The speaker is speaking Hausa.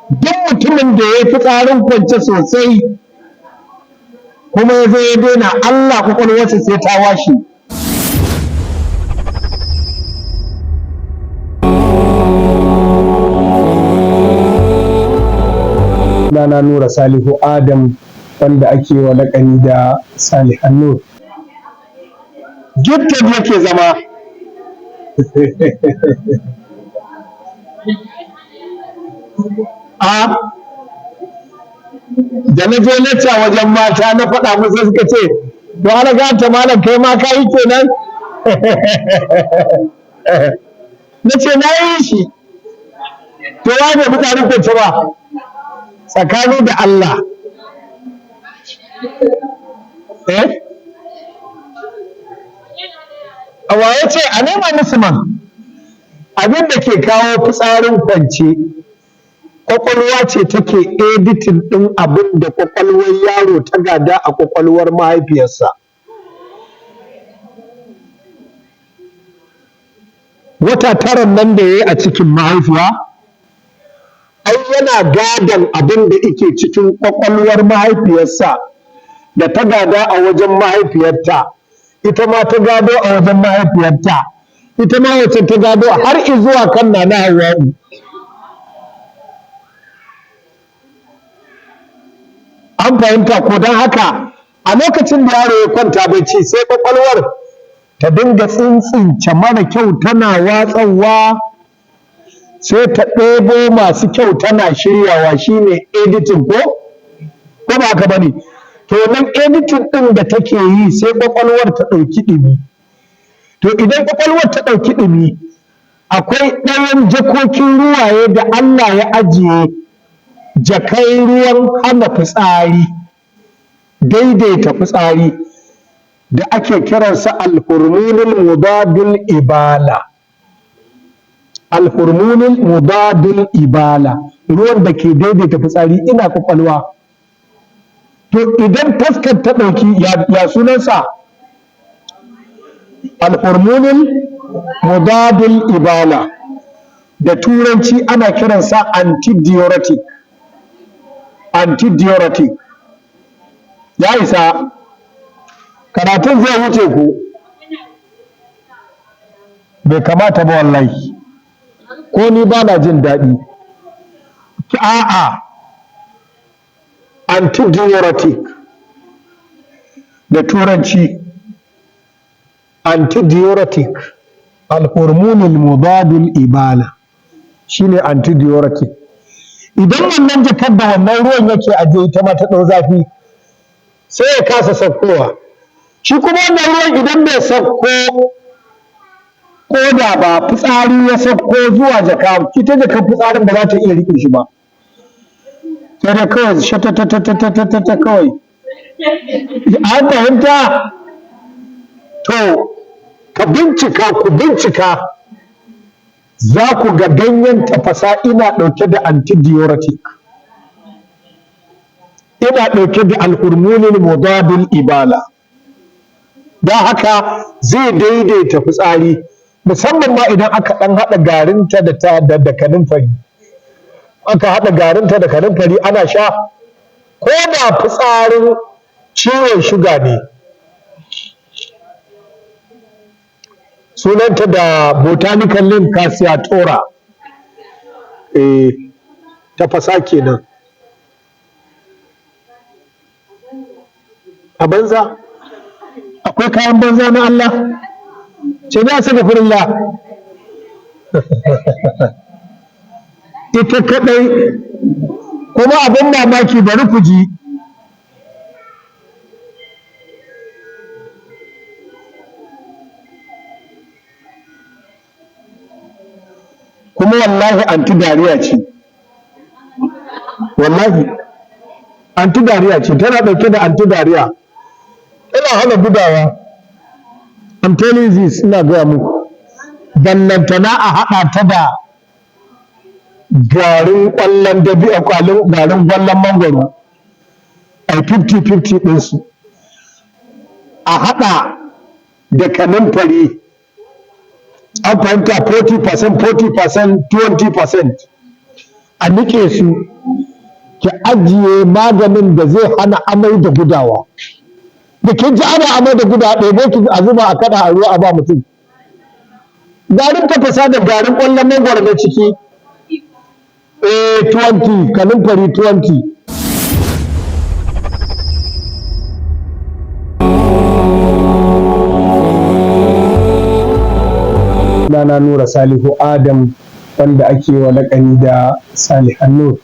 Duk mutumin da ya yi fitsarin kwance sosai kuma ya zo ya daina, Allah kwakwalwarsa sai ta washe. Sunana Nura Salihu Adam, wanda ake wa laƙani da Salihan Nur. Gifted yake zama. A da na je lacca wajen mata na faɗa musu, suka ce, "To ana gata malam, kai ma ka yi kenan?" Na ce na yi shi. To wa bai fitsarin kwance ba tsakani da Allah? Eh, a waye ce a nema musu man abin da ke kawo fitsarin kwance? Kwakwalwa ce take editing ɗin abin da kwakwalwar yaro ta gada a kwakwalwar mahaifiyarsa. Wata taran nan da ya yi a cikin mahaifiya, ai yana gadon abin da yake cikin kwakwalwar mahaifiyarsa da ta gada a wajen mahaifiyarta, ita ma ta gado a wajen mahaifiyarta, ita ma wacce ta gado, har izuwa kan Nana Hauwa'u. An fahimta ko? Don haka a lokacin da yaro ya kwanta bacci, sai kwakwalwar ta dinga tsintsince mara kyau tana watsawa, sai ta ɗebo masu kyau tana shiryawa. Shine editing, ko ba haka bane? To nan editing ɗin da take yi, sai kwakwalwar ta ɗauki ɗumi. To idan kwakwalwar ta ɗauki ɗumi, akwai ɗayan jakokin ruwaye da Allah ya ajiye, jakai ruwan hana fitsari, daidaita fitsari, da ake kiransa alhormonul mudadul ibala. Alhormonul mudadul ibala, ruwan da ke daidaita fitsari, ina kwakwalwa. To idan taskar ta ɗauki ya sunansa, alhormonul mudadul ibala, da turanci ana kiransa antidiuretic. Antidiuretic. Ya isa, karatun zai wuce ku. Bai kamata ba wallahi, ko ni ba na jin daɗi. A'a, antidiuretic da turanci, antidiuretic, alhormonul mudadul ibala, shine antidiuretic. Idan wannan jakar da wannan ruwan yake ajiye ita ma ta ɗau zafi, sai ya kasa saukowa. Shi kuma wannan ruwan idan bai sauko koda ba, fitsari ya sauko zuwa jaka, ita jakar fitsarin ba za ta iya riƙe shi ba, sai dai kawai shatatatatata kawai. An fahimta? To ka bincika, ku bincika, za ku ga ganyen tafasa ina ɗauke da antidiuretic, ina ɗauke da alhormonul mudadul ibala. Don haka zai daidaita fitsari, musamman ma idan aka ɗan haɗa garinta da ta da kanumfari. Aka haɗa garinta da kanumfari ana sha, ko da fitsarin ciwon shuga ne. Sunanta da botanical name Cassia tora. Eh, tafasa kenan. A banza? Akwai kayan banza na Allah? Ce ne a saka furillah ita kadai. Kuma abin mamaki, bari ku ji. Kuma wallahi anti dariya ce, wallahi anti dariya ce. Tana dauke da anti dariya, tana hana gudawa. I'm telling you this, ina gaya muku. Ballantana a haɗa ta da garin ƙwallon dabi, garin ƙwallon mangwaro, a 50-50 ɗinsu, a haɗa da kanumfari. An fahimta? 40%, 40%, 20%, a niƙe su. Ki ajiye maganin da zai hana amai da gudawa. Da kin ji ana amai da gudawa, ɗebo ki a zuba a kaɗa a ruwa a ba mutum. Garin tafasa da garin ƙwallon mangwaro na ciki. Eh, 20, kanumfari 20. Sunana Nura Salihu Adam, wanda ake wa laƙani da Salihan Nur.